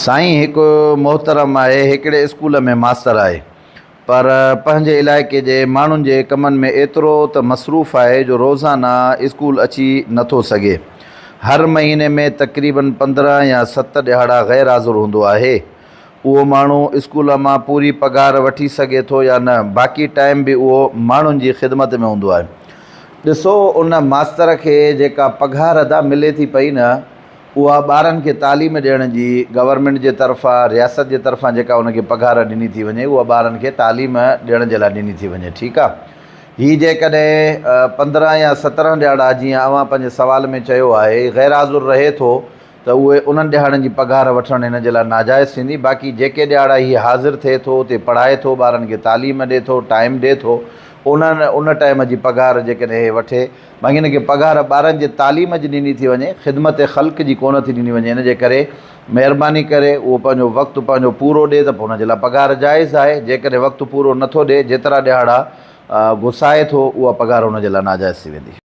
سائين هڪ محترم آهي هڪڙي اسڪول ۾ ماستر آهي پر پنهنجي علائقي جي ماڻهن جي ڪمن ۾ ايترو ته مصروف آهي جو روزانه اسڪول اچي نٿو سگهي هر مهيني ۾ تقريبن 15 يا ست ڏهاڙا غير حاضر هوندو آهي اهو ماڻهو اسڪول مان پوري پگهار وٺي سگهي ٿو يا نه باقي ٽائيم به اهو ماڻهن جي خدمت ۾ هوندو آهي ڏسو ان ماستر کي جيڪا پگهار ادا ملي ٿي پئي نه اها ٻارن کي تعليم ڏيڻ جي گورنمينٽ جي طرفان رياست جي طرفان جيڪا ان کي پگهار ڏني ٿي وڃي اها ٻارن کي تعليم ڏيڻ جي لاء ڏني ٿي وڃي ٺيڪ آ هي جيڪڏهن 15 يا 17 ڏهاڙا جيئن اوهان پنهنجي سوال ۾ چيو آهي غير حاضر رهي ٿو ته اهي انهن ڏهاڙن جي پگهار وٺڻ هن جي لاء ناجائز ٿيندي باقي جيڪي ڏهاڙا هي حاضر ٿئي ٿو اتي پڙهائي ٿو ٻارن کي تعليم ڏي ٿو ٽائيم ڏي ٿو انهن ان ٽائيم جي پگهار جيڪڏهن هي وٺي باقي هن کي پگهار ٻارن جي تعليم جي ڏني ٿي وڃي، خدمت خلق جي ڪونه ٿي ڏني وڃي، ان جي ڪري مهرباني ڪري اهو پنهنجو وقت پنهنجو پورو ڏي ته پوء ان جي لاء پگهار جائز آهي، جيڪڏهن وقت پورو نٿو ڏي، جيترا ڏهاڙا گسائي ٿو اها پگهار ان جي لاء ناجائز ٿي ويندي.